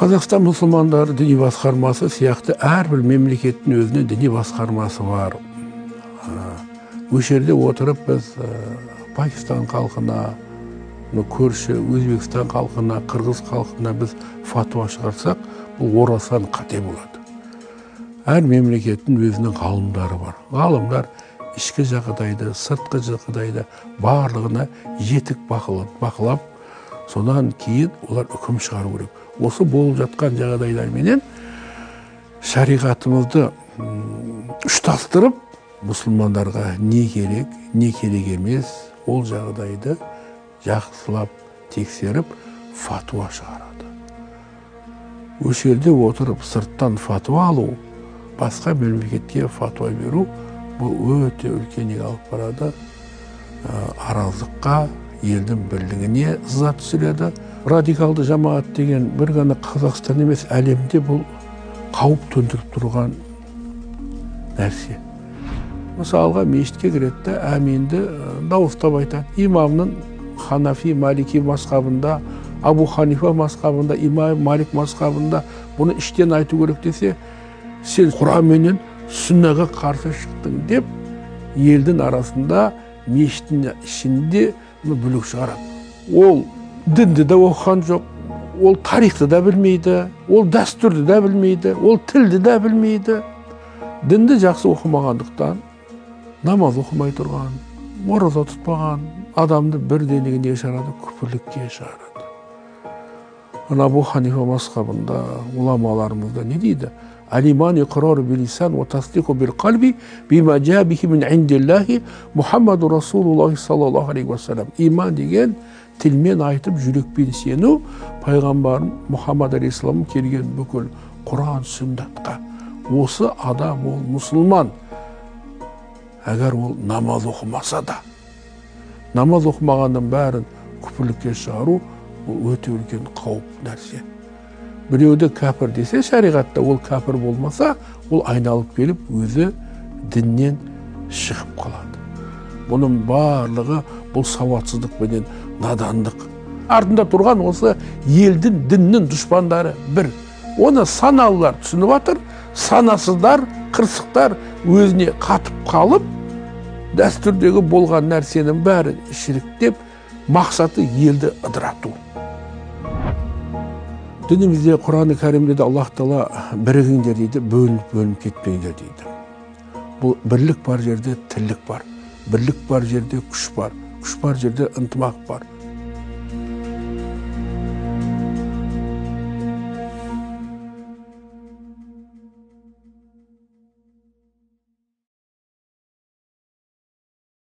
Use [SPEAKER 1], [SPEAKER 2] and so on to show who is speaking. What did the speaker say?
[SPEAKER 1] Қазақстан мұсылмандары діни басқармасы сияқты әрбір мемлекеттің өзінің діни басқармасы бар. Осы жерде отырып біз Пакистан халқына, көрші Өзбекстан халқына, Қырғыз халқына біз фатуа шығарсақ, бұл орасан қате болады. Әр мемлекеттің өзінің ғалымдары бар. Ғалымдар ішкі жағдайды, сыртқы жағдайды барлығына жетік бақылап, содан кейін олар үкім шығару керек. Осы болып жатқан жағдайларменен шариғатымызды ұштастырып, мұсылмандарға не керек, не керек емес, ол жағдайды жақсылап тексеріп, фатуа шығарады. Осы жерде отырып сырттан фатуа алу, басқа мемлекетке фатуа беру, бұл өте үлкен неге алып барады, араздыққа, елдің бірлігіне сызат түсіреді. Радикалды жамағат деген бір ғана Қазақстан емес, әлемде бұл қауіп төндіріп тұрған нәрсе. Мысалға, мешітке кіреді, әминді дауыстап айтады. Имамның Ханафи, Малики мазхабында, Абу Ханифа мазхабында, Имам Малик мазхабында бұны іштен айту керек десе, сен Құран менен сүннаға қарсы шықтың деп елдің арасында, мешіттің ішінде бүлік шығарады. Ол дінді де оқыған жоқ, ол тарихты да білмейді, ол дәстүрді де білмейді, ол тілді де білмейді. Дінді жақсы оқымағандықтан, намаз оқымай тұрған, ораза тұтпаған адамды бірден неге шығарады? Күпірлікке шығарады. Абу Ханифа мазхабында, ғұламаларымызда не дейді? Алиман иқрару bil-lisan wa tasdiqu bil-qalbi bima jaa bihi min indillahi Muhammadu Rasulullah sallallahu aleyhi ve sellem. İman деген тілмен айтып, жүрекпен сену, пайғамбар Мұхаммад алейхиссалам келген бүкіл Құран сүннатқа. Осы адам ол мұсылман. Егер ол намаз оқымаса да, намаз оқымағанның бәрін күпірлікке шығару, бұл өте үлкен қауіп нәрсе. Біреуді кәпір десе шариғатта, ол кәпір болмаса, ол айналып келіп өзі діннен шығып қалады. Бұның барлығы бұл сауатсыздық пенен надандық. Артында тұрған осы елдің, діннің дұшпандары бір. Оны саналылар түсініп жатыр, санасыздар, қырсықтар өзіне қатып қалып, дәстүрдегі болған нәрсенің бәрін шіріктеп, мақсаты елді ыдырату. Дінімізде, Құран-ы Кәрімде де Аллах Тағала бірігіңдер дейді, бөлініп-бөлініп кетпеңдер дейді. Бұл бірлік бар жерде тірлік бар, бірлік бар жерде күш бар, күш бар жерде ынтымақ бар.